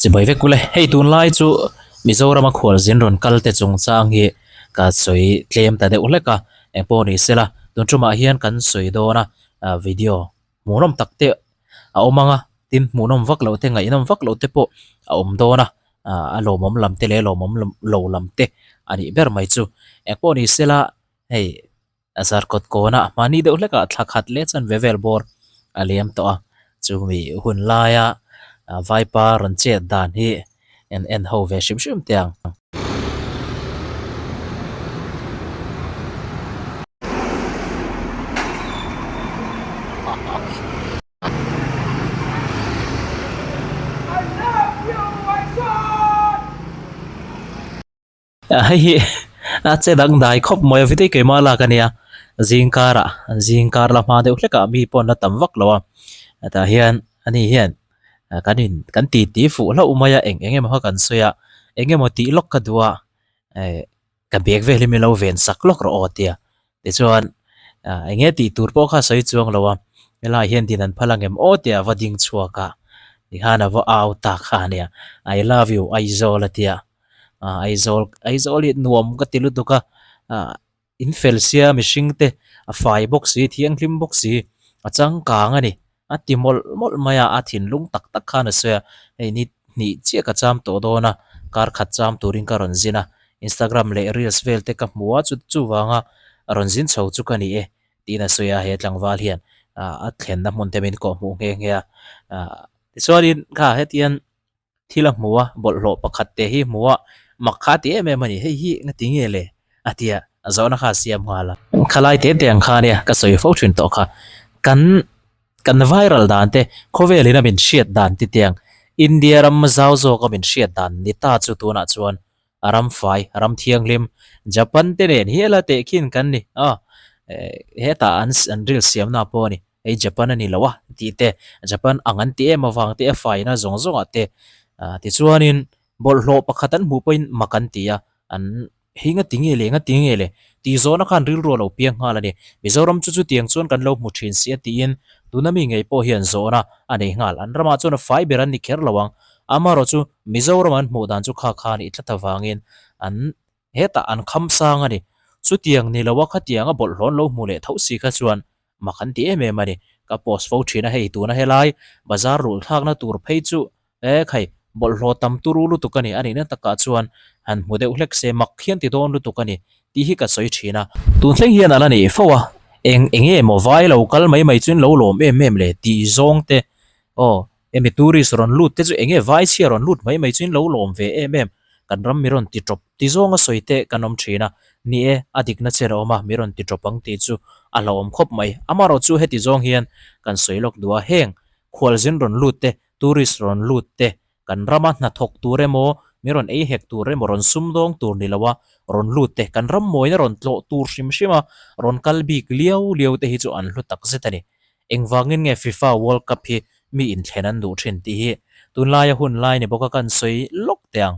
Chibai vek ule, hei tunlai chu Mizorama khualzin rawn kal te chungchang hi ka sawi tlem ta deuh hlek a, engpawh ni sela tun tumah hian kan sawi dawn a, video hmuhnawm tak te a awm ang a, tin hmuhnawm vak loh te ngaihnawm vak loh te pawh a awm dawn a, a lawmawm lam te leh lawmawm lo lam te a nih ber mai chu, engpawh ni sela hei. Zarkawt kawnah hmani deuh hlekah thla khat leh chanve vel bawr a liam tawh a, chumi hun laia vaipa rawn chet dan hi en en ho ve hrim hrim teh ang. Hei hi a che dangdai khawp mai a vitei keimah lak a nia zing karah zing kar la hma deuh hlekah mi pawh an la tam vak lo a tah hian ani hian kan in kan ti ti fuh hlauh mai a eng eng emaw kha kan sawi a eng emaw tih lawk ka duh a eh ka bag vel hi min lo ven sak lawk rawh aw tia tichuan eng nge tih tur pawh kha a sawi chuang lo a helaiah hian din an phal angem aw tia a va ding chhuak a tikhan a va au ta kha a nia I love you Aizawl a tia. ah Aizawl Aizawl hi nuam ka ti lutuk a ah in fel sia mihring te a fai bawk si thianghlim bawk si a changkang a ni a ti mawlh mawlh mai a a thinlung tak tak khan a sawi a hei ni hnih chiah ka cham tawh dawn a kar khat cham turin ka rawn zin a Instagram leh reels vel te ka hmu a chu chuvanga rawn zin chho chu ka ni e tiin a sawi a he tlangval hian ah a thlenna hmun te min kawhhmuh nghe nghe a ah tichuanin kha hetiang. Thil a hmu a, bawlhhlawh pakhat te hi hmu a, mak kha ti em em a ni, hei hi nga ti nge le? a ti a, zawhna kha a siam nghal a. Khalai te te ang kha nia, ka sawi fo thin tawh kha. Kan kan viral dan te, khawvel in a min hriat dan ti tiang, India ram zau zawk a min hriat dan ni ta chu tunah chuan a ram fai, ram thianghlim, Japan te nen hial a tehkhin kan ni a, hetah an an ril siamna pawh a ni. Hei Japan a ni lo a tih te, Japan ang an ti em avang te a faina zawng zawngah te tichuanin bawlhhlawh pakhat an hmuh pawhin mak an ti a, an hei nga ti nge le nga ti nge le tih zawhna khan rilru a lo piang nghal a ni. Mizoram chu chutiang chuan kan lo hmu thin si a tiin tuna mi ngei pawh hian zawhna a nei nghal. An ramah chuan a fai ber an ni kher lo ang, amaherawh chu Mizoram an hmuh dan chu kha kha a nih tlat avangin an hetah an kham sang a ni. Chutiang ni loa khatianga bawlhhlawh an lo hmu leh tho si kha chuan mak an ti em em a ni. Ka post fo thin a hei tuna helai bazar rulhthlakna tur phei chu e khai bawlhhlawh tam turu lutuk a ni a nihna takah chuan han hmu deuh hlek se mak hian ti dawn lutuk a ni tih hi ka sawi thin a. Tun thleng hian a la nei fo a, eng eng nge maw vai lo kal mai mai chuan lo lawm em em le tih zawng te aw Hemi tourist rawn lut te chu enge vai chhia rawn lut mai mai chu in lo lawm ve em em, kan ram mi rawn ti tawp ti zawnga sawi te kan awm thin a, ni e, a dikna chen a awm a, mi rawn ti tawp ang tih chu a hlauhawm khawp mai. Amaherawh chu heti zawng hian kan sawi lawk duh a, heng khualzin rawn lut te, tourist rawn lut te, kan rama hnathawk tur emaw, mi rawn ei hek tur emaw, rawn sumdawng tur ni loa rawn lut te, kan ram mawina rawn tlawh tur hrim hrim a rawn kal bik liau liau te hi chu an hlu takzet a ni. Engvangin nge FIFA World Cup hi mi inthlen an duh thin tih hi tunlaia hun lai ni bawka kan sawi lawk teh ang.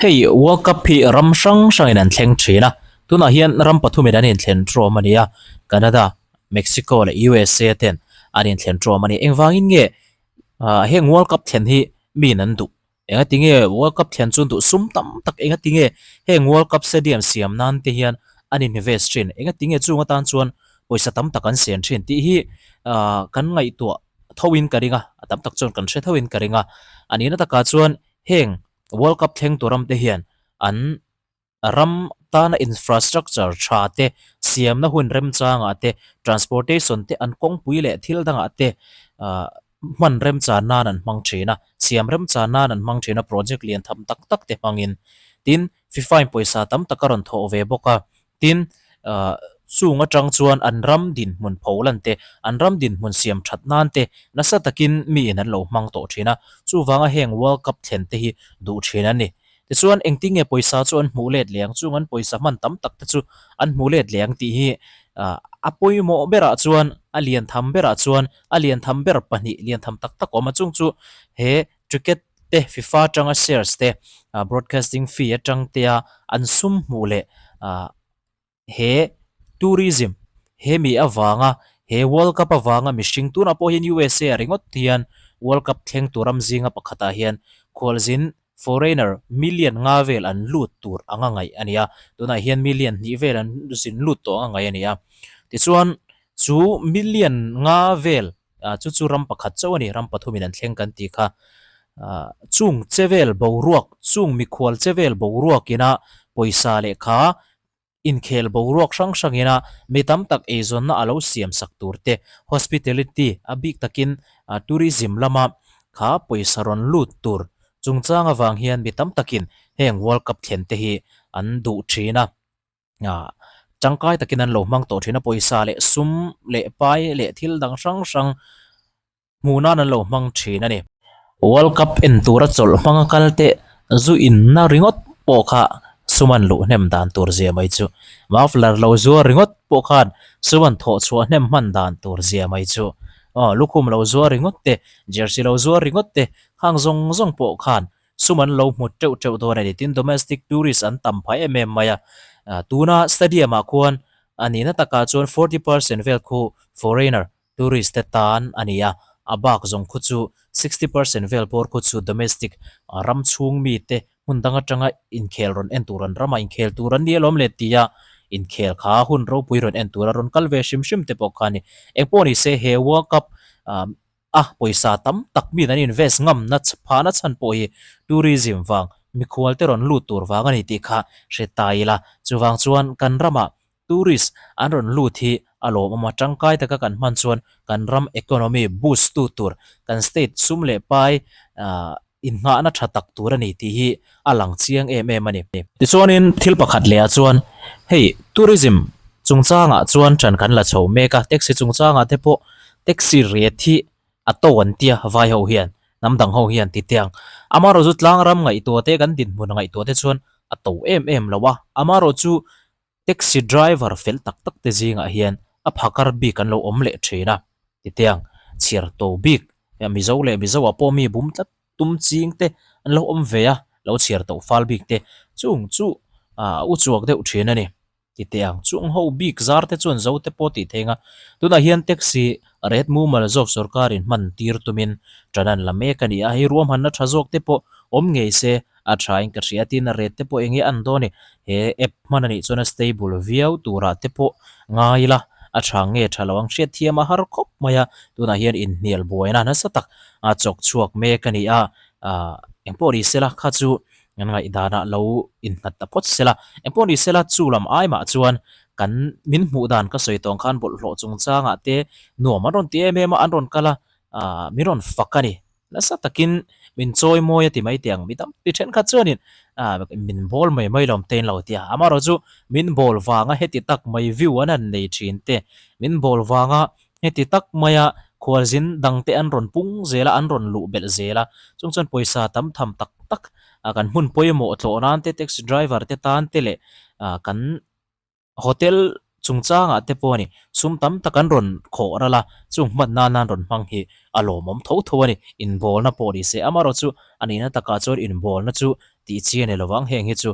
Hei World Cup hi ram hrang hrangin an thleng thin a, tunah hian ram pathumin an inthlen trawm a ni a, Canada, Mexico leh USA ten an inthlen trawm a ni. Engvangin nge heng World Cup thlen hi miin an duh? Engati nge World Cup thlen chuan duh sum tam tak engati nge heng World Cup stadium siam nan te hian an invest thin? Engati nge chung atan chuan pawisa tam tak an siam thin tih hi ah kan ngaihtuah thoin ka ring a, a tam tak chuan kan hre thoin ka ring a. A nihna takah chuan heng World Cup thleng tur ram te hian an Ram tana infrastructure tha te, siamna hun remchangah te, transportation te, an kawngpui leh thil dangah te hman remchan nan an hmang thin a, siam remchan nan an hmang thin a project lian tham tak tak te hmangin. Tin, FIFA in pawisa tam tak a rawn thawh ve bawk a, tin, chung atang chuan an ram dinhmun pho lan te, an ram dinhmun siam that nan te nasa takin miin an lo hmang tawh thin a, chuvanga heng World Cup thlen te hi duh thin a ni. Tichuan, engtin nge pawisa chu an hmuh let leh ang? Chung an pawisa hman tam tak te chu an hmuh let leh ang tih hi a pawimawh berah chuan, a lian tham berah chuan, a lian tham ber pahnih lian tham tak tak a awm a. Chung chu he ticket te, FIFA atanga shares te, broadcasting fee atang te a an sum hmuh leh He tourism, he mi avanga, he World Cup avanga mihring tunah pawh hian USA ringawt hian World Cup thleng tur ram zinga pakhatah hian Khualzin, foreigner, million nga vel an lut tur anga ngaih a ni a, tunah hian million hnih vel an zin lut tawh anga ngaih a ni a. Tichuan, chu million nga vel chu chu ram pakhat chauh a ni, ram pathumin an thleng kan tih kha. Chung chevel boruak, chung mikhual chevel boruak ina pawisa lehkha Inkhel boruak hrang hrangin a mi tam tak eizawnna a lo siam sak tur te, hospitality, a bik takin tourism lama kha pawisa rawn lut tur chungchang avang hian mi tam takin heng World Cup thlen te hi an duh thin a, tangkai takin an lo hmang tawh thin a, pawisa leh sum leh pai leh thil dang hrang hrang. Hmuh nan an lo hmang thin a ni. World Cup en tura chawlh hmanga kal te zu inna ringawt pawh kha sum an luh hnem dan tur zia mai chu. Muffler lo zuar ringawt pawh khan sum an thawh chhuah hnem hman dan tur zia mai chu. Aw lukhum lo zuar ringawt te, jersey lo zuar ringawt te khang zawng zawng pawh khan sum an lo hmu teuh teuh dawn a ni. Tin, domestic tourist an tam phah em em mai a. Tuna stadium ah khuan a nihna takah chuan 40% vel khu foreigner Tourist te tan a ni a, a bak zawng khu chu 60% vel bawr khu chu domestic ram chhung mite hmun dang atanga inkhel rawn en tur an ramah inkhel tur an ni alawm le tia inkhel kha hun ropui rawn en tura rawn kal ve hrim hrim te pawh kha a ni. Engpawh ni se he World Cup a pawisa tam tak min an invest ngam na phahna chhan pawh hi tourism vang mikhual te rawn lut tur vang a ni tih kha hre ta ila. Chuvang chuan kan ramah Tourist an rawn lut hi a lawmawm a, tangkai taka kan hman chuan kan ram economy boost tu tur, kan state sum leh pai innghahna tha tak tur a ni tih hi a lang chiang em em a ni. Tichuanin thil pakhat leh ah chuan hei tourism chungchangah chuan ṭan kan la chho mek a, taxi chungchangah te pawh taxi rate hi a to an tia vai ho hian hnam dang ho hian ti tiang. Amaherawhchu tlang ram ngaihtuah te kan dinhmun ngaihtuah te chuan a to em em lo a, amaherawhchu Taxi driver fel tak tak te zingah hian a phakar bik an lo awm leh thin a, titiang chhiar to bik Mizo leh Mizo ah pawh mi bum tlat tum ching te an lo awm ve a, lo chhiar to fal bik te chung chu a u chuak deuh thin a ni. Titiang chung ho bik zar te chuan zo te pawh tih thei ang a, tunah hian taxi rate mumal zawk sorkarin hman tir tumin tan an la mek a ni a, hei ruahmanna tha zawk te pawh awm ngei se A tha in ka hria tin a rate te pawh eng nge an dawn e, he app hman a nih chuan a stable viau turah te pawh ngai ila a tha nge tha lo ang hriat thiam a har khawp mai a, tunah hian inhnial buaina nasa tak a chawk chhuak mek a ni a, ah engpawh ni sela kha chu an ngaihdanah lo innghat ta phawt sela, engpawh ni sela chu lam ai mah chuan kan min hmuh dan ka sawi tawng khan bawlhhlawh chungchangah te nuam an rawn ti em em a, an rawn kal a, ah min rawn fak a ni. Nasa takin min chawi mawi a ti mai teh ang, mi tam ti thenkhat chuanin ah min bawl mai mai lo te in lo ti a, amaherawhchu min bawl vanga heti tak mai view an han nei thin te, min bawl vanga heti tak maia khualzin dangte an rawn pung zel a, an rawn luh belh zel a, chung chuan pawisa tam tham tak tak kan hmun pawimawh tlawh nan te, taxi driver te tan te leh ah kan Hotel chungchangah te pawh a ni, sum tam tak an rawn khawh ral a, chung hman nana an rawn hmang hi a lawmawm tho tho a ni. Inbawlna pawh ni se, amaherawh chu a nihna takah chuan inbawlna chu tih chi a ni lovang heng hi chu.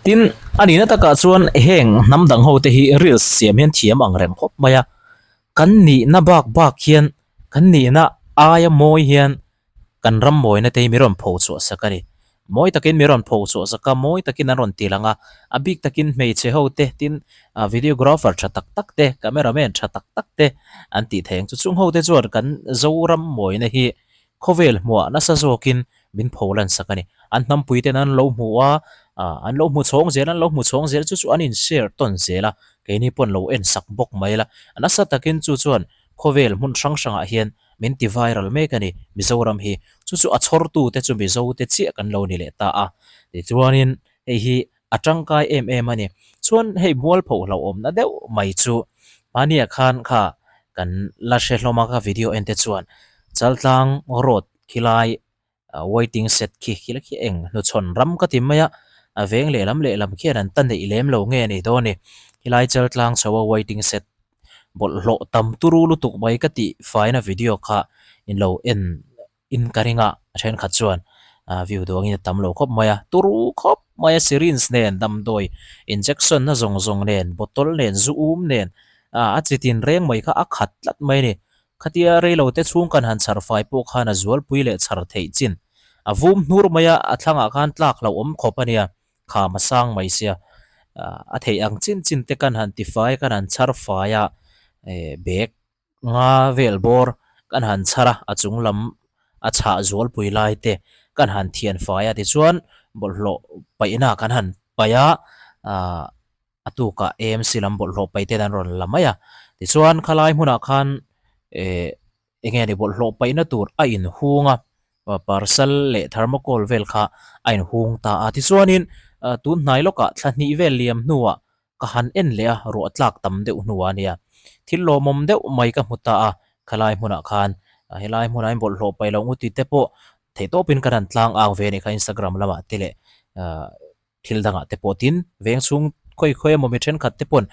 Tin, a nihna takah chuan heng hnam dang ho te hi reels siam hian thiam ang reng khawp mai a, kan nihna bak bak hian kan nihna aia mawi hian Kan ram mawina te hi mi rawn pho chhuah sak a ni. Mawi takin mi rawn pho chhuah sak a, mawi takin an rawn ti lang a, a bik takin hmeichhe ho te, tin videographer tha tak tak te, cameraman tha tak tak te an tih theih ang chu. Chung ho te chuan kan Zoram mawina hi khawvel hmuah nasa zawkin min pho lan sak a ni. An hnampui ten an lo hmu a, an lo hmu chhawng zel, an lo hmu chhawng zel chu chu an in share tawn zel a, keini pawn lo en sak bawk mai la. Nasa takin chu chuan khawvel hmun hrang hrangah hian min ti viral mek a ni Mizoram hi, chu chu a chhawrtu te chu Mizo te chiah kan lo ni leh ta a, tichuanin hei hi a tangkai em em a ni. Chuan hei mualpho hlauhawmna deuh mai chu hmaniah khan kha kan la hre hlawm a ka video en te chuan Chaltlang road khilai waiting shed khi khila khi eng hnuchhawn ram ka ti mai a, a veng lehlam lehlam khian an ta neih lem lo nge a ni dawn a ni. Khilai Chaltlang chho a waiting shed bawlhhlawh tam turu lutuk mai ka tih faina video kha in lo en in ka ring a, a thenkhat chuan view duh angin a tam lo khawp mai a, turu khawp mai a syringe nen damdawi injection na zawng zawng nen bottle nen zu um nen a chi tin reng mai kha a khat tlat mai a ni. Khatia reilo te chhung kan han chhar fai pawh khan a zualpui leh chhar theih chin. A vum hnur mai a, a thlangah khan tlak hlauhawm khawp a nia, kham a sang mai sia. A theih ang chin chin te kan han tifai a, kan han chhar fai a, bag nga vel bawr kan han chhar a, a chung lam a chhah zualpui lai te kan han thian fai a, tichuan bawlhhlawh paihna kan han paih a, ahh a tukah AMC lam bawlhhlawh paih ten an rawn la mai a, tichuan khalai hmunah khan eh eng nge ni bawlhhlawh paihna tur a inhung a, parcel leh thermocol vel kha a inhung ta a, tichuanin tun hnai lawkah thla hnih vel liam hnuah ka han en leh a, ruah tlak tam deuh hnuah a nia. Thil lawmawm deuh mai ka hmu ta a, khalai hmunah khan helai hmunah hian bawlhhlawh paih loh ngawt te pawh theihtawpin kan han tlang ang ve a nih kha Instagram lamah te leh ahh thil dangah te pawh tin veng chhung khawi khawi emaw mi thenkhat te pawn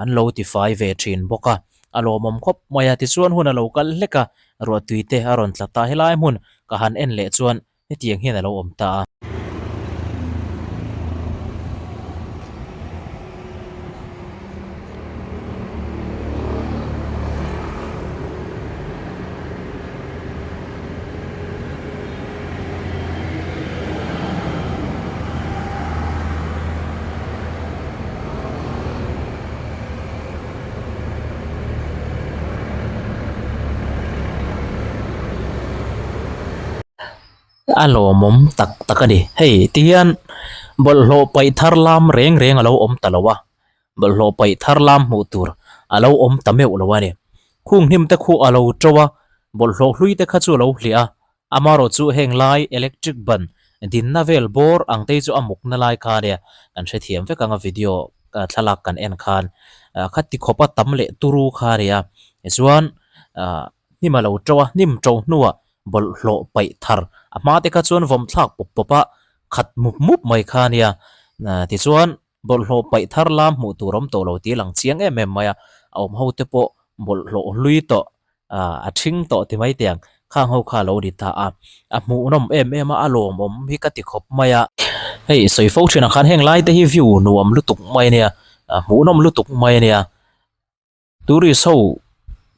an lo tifai ve thin bawk a, a lawmawm khawp mai a tichuan hun a lo kal hlek a, ruahtui te a rawn tla ta helai hmun ka han en leh chuan hetiang hian a lo awm ta a. A lawmawm tak tak a ni. Hei ti hian bawlhhlawh paih thar lam reng reng a lo awm ta lo a, bawlhhlawh paih thar lam hmuh tur a lo awm ta meuh lo a ni. Khung hnim te khu a lo to a, bawlhhlawh hlui te kha chu a lo hliah a, Amarawh chu heng lai electric ban dinna vel bawr ang te hi chu a mukna lai kha ania kan hrethiam vek ang a video thlalak kan en khan khati khawpa tam leh turu kha ania tichuan hnim a lo to a hnim to hnuah bawlhhlawh paih thar a hma te kha chuan vawm thlak pawp pawp a khat mup mup mai kha ania tichuan bawlhhlawh paih thar lam hmuh tur awm tawh lo tih a lang chiang em em mai a a awm ho te pawh bawlhhlawh hlui tawh ah a thing tawh ti mai teh ang khang ho kha a lo ni ta a a hmuhnawm em em a a lawmawm hi ka ti khawp mai a hei sawi fo thin ang khan heng lai te hi view nuam lutuk mai ania a hmuhnawm lutuk mai ania. Tourist ho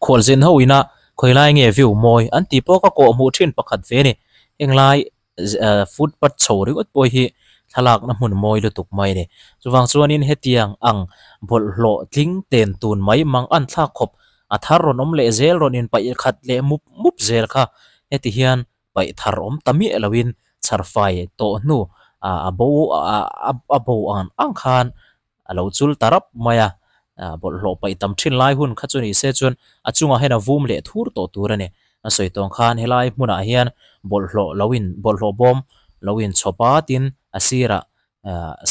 khualzin ho ina khawi lai nge view mawi an tih pawh ka kawh hmuh thin pakhat ve a ni henglai footpath chho ringawt pawh hi thlalakna hmun mawi lutuk mai a ni chuvang chuanin hetiang ang bawlhhlawh tling ten tun mai mang an thlak khawp a thar rawn awm leh zel rawn inpaih khat leh mup mup zel kha heti hian paih thar awm ta miah loin chharfai tawh hnu a bo a bo ang ang khan a lo chul ta rap mai a, bawlhhlawh paih tam thin lai hun kha chu ni se chuan a chungah hian a vum leh thur tawh tur a ni. A sawi tawng khan helai hmunah hian bawlhhlawh lo in bawlhhlawh bawm lo in chhawp a tin a sirah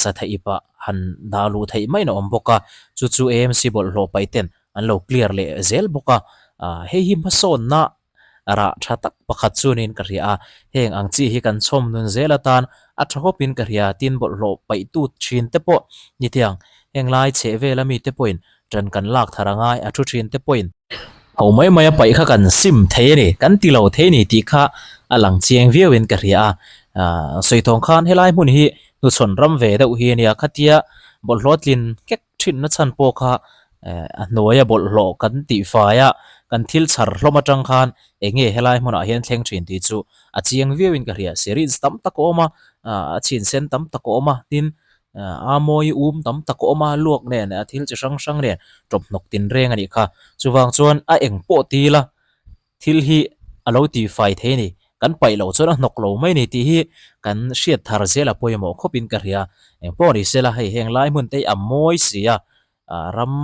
satha ip ah han dah luh theih maiin a awm bawk a, chu chu AMC bawlhhlawh paih ten an lo clear leh zel bawk a, hei hi hmasawnna rah tha tak pakhat chu niin ka hria a, heng ang chi hi kan chhawm nun zel atan a tha khawpin ka hria tin bawlhhlawh paih tut thin te pawh ni thiang, heng lai chheh vela mite pawhin ṭan kan lak thar a ngai a thu thin te pawhin ho mai mai a paih kha kan sim thei a ni, kan ti lo thei a ni tih kha a lang chiang viauin ka hria a, aah sawi thawng khan helai hmun hi hnuchhawn ram ve deuh hi a nia khatia bawlhhlawh tlin kek thinna chhan pawh kha eh a hnuaia bawlhhlawh kan tih fai a kan thil chhar hlawm atang khan eng nge helai hmunah hian thleng thin tih chu a chiang viauin ka hria syringe tam tak a awm a ah a chhin sen tam tak a awm a tin ah a mawi um tam tak a awm a luak nen a thil chi hrang hrang nen tawp hnawk tin reng a nih kha chuvang chuan a eng pawh ti ila Thil hi a lo ti fai thei a ni. Kan paih loh chuan a hnawk lo mai a ni tih hi kan hriat thar zel a pawimawh khawpin ka hria. Eng pawh ni sela hei heng lai hmun te hi a mawi si a, ram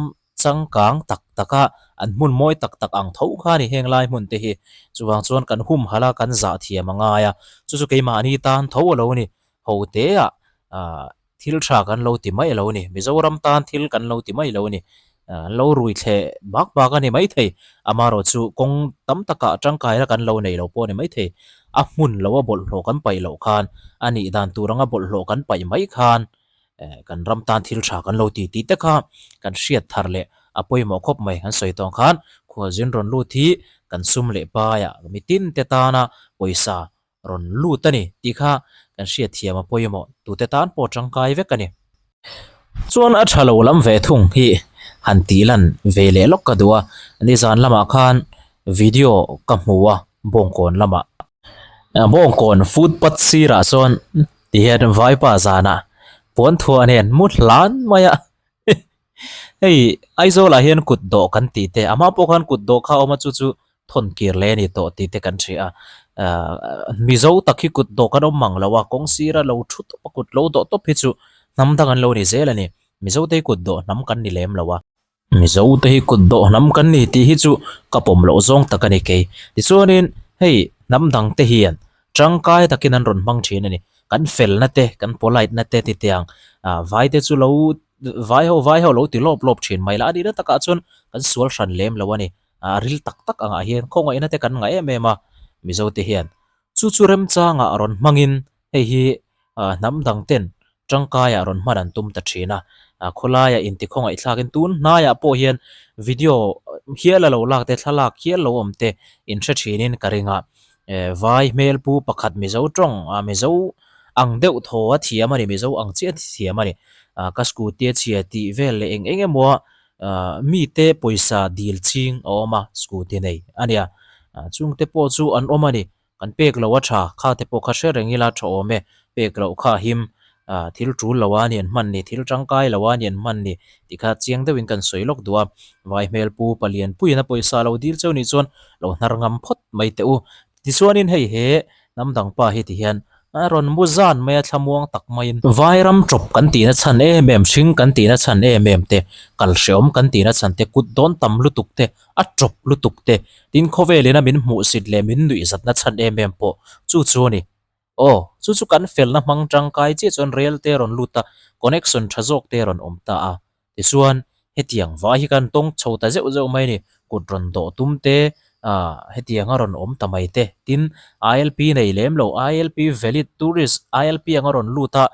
changkang tak tak a, an hmun mawi tak tak ang tho kha a ni heng lai hmun te hi. Chuvang chuan kan humhalh a, kan zah thiam a ngai a, chu chu keimahni tan tho a lo ni. Ho te ah Thil tha kan lo ti mai lo ni. Mizoram tan thil kan lo ti mai lo ni. An lo rui thleh bak bak a ni maithei. Amaherawh chu kawng tam takah tangkaina kan lo nei lo pawh a ni maithei. A hmun lo a bawlhhlawh kan paih loh khan, a nih dan tur anga bawlhhlawh kan paih mai khan kan ram tan thil tha kan lo ti tih te kha kan hriat thar leh a pawimawh khawp mai. Kan sawi tawng khan khualzin rawn lut hi kan sum leh paiah mitin te tana pawisa rawn lut a ni tih kha kan hriat thiam a pawimawh tute tan pawh tangkai vek a ni. Chuan a tha lo lam ve thung hi han tih lan ve leh lawk ka duh a, nizan lamah khan video ka hmu a bawngkawn lamah. Bawngkawn footpath sirah chuan ti hian vaipa zanah puan thuah nen mu hlan mai a hei Aizawl ah hian kut dawh kan tih te a hma pawh khan kut dawh kha a awm a chu chu thawn kir leh a ni tawh tih te kan hria a ahh mizo tak hi kut dawh kan awm mang lo a kawng sira lo thu tawp a kut lo dawh tawp hi chu hnam dang an lo ni zel a ni mizo te hi kut dawh hnam kan ni lem lo a. Mizo te hi kut dawh hnam kan ni tih hi chu ka pawm loh zawng tak a ni kei. Tichuanin hei hnam dang te hian tangkai takin an rawn hmang thin a ni. Kan felna te, kan polite na te titiang ah vai te chu lo vai ho vai ho lo ti lawp lawp thin mai la a nihna takah chuan kan sual hran lem lo a ni. Ah ril tak tak angah hian khawngaihna te kan ngah em em a Mizo te hian. Chu chu remchangah rawn hmangin Hei hi hnam dang ten tangkaiah rawn hman an tum ta thin a, khawlaiah intikhawngaihthlakin tun hnaiah pawh hian video hial a lo lak te thlalak hial lo awm te in hre thinin ka ring a, vai hmel pu pakhat Mizo tawng Mizo ang deuh thaw a thiam a ni Mizo ang chiah thiam a ni, ka scooty a chhia tih vel leh eng eng emaw a mite pawisa dil ching a awm a scooty nei a nia, chungte pawh chu an awm a ni. Kan pek loh a tha, kha te pawh kha hre reng ila tha awm e, pek loh kha a him, ah thil tul lo a ni an hman ni, thil tangkai lo a ni an hman ni tih kha chiang deuhin kan sawi lawk duh a, vai hmel pu palian puiin a pawisa lo dil cheu nih chuan lo hnar ngam phawt mai teh u. Tichuanin hei he hnam dang pa hi ti hian a rawn mu zan mai a thlamuang tak maiin. Vairam tawp kan tihna chhan em em, hring kan tihna chhan em em te, kal hreawm kan tihna chhan te, kut dawn tam lutuk te, a tawp lutuk te, tin khawvelin a min hmuhsit leh min nuihzatna chhan em em pawh chu chu a ni. Aw, chu chu kan felna hmang tangkai chiah chuan rel te a rawn lut a, connection tha zawk te a rawn awm ta a. Tichuan, hetiang vai hi kan tawng chho ta zeuh zeuh mai a ni, kut rawn dawh tum te, ah, hetiang a rawn awm ta mai te, tin ILP nei lem lo, ILP valid tourist, ILP anga rawn lut a,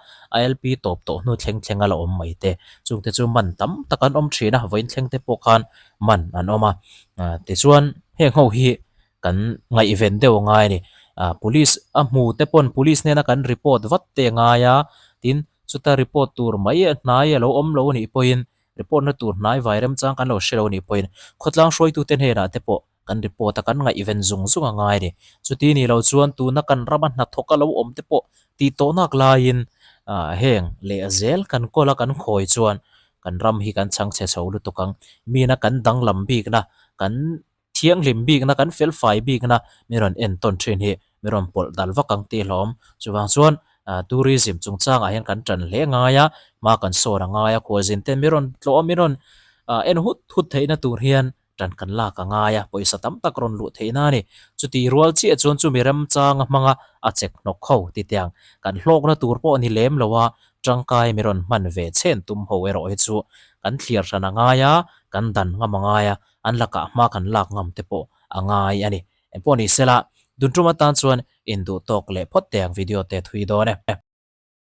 ILP tawp tawh hnu thleng thleng a la awm mai te, chungte chu man tam tak an awm thin a, vawiin thleng te pawh khan man an awm a tichuan heng ho hi kan ngaihven deuh a ngai a ni ah police a hmu te pawn police hnena kan report vat te a ngai a tin chuta report tur mai a hnai a lo awm lo anih pawhin report na tur hnai vai remchang kan lo hre lo anih pawhin khawtlang hruaitute hnenah te pawh kan report a kan ngaihven zung zung a ngai a ni. Chuti nih loh chuan tuna kan rama hnathawk a lo awm te pawh tih tawh nak laiin ah heng leh zel kan kawl a kan khawi chuan kan ram hi kan chhang chhe chho lutuk ang. Mina kan danglam bikna, kan thianghlim bikna, kan felfai bikna min rawn entawn thin hi min rawn pawlh dal vak ang tih hlawm. Chuvang chuan tourism chungchangah hian kan tan hle ngai a, hma kan sawn a ngai a, khualzin ten min rawn tlawh a, min rawn en hut hut theihna tur hian tan kan lak a ngai a, pawisa tam tak rawn luh theihna a ni. Chuti rual chiah chuan chumi remchanga hmanga a chek hnawk ho ti tiang kan hlawkna tur pawh ni lem lo a, tangkai mi rawn hman ve chhen tum ho erawh hi chu kan thliar hran a ngai a, kan dan ngam a ngai a, an lakah hma kan lak ngam te pawh a ngai a ni. Engpawh ni sela, duntum atan chuan induh tawk leh phawt teh ang video te thui dawn e.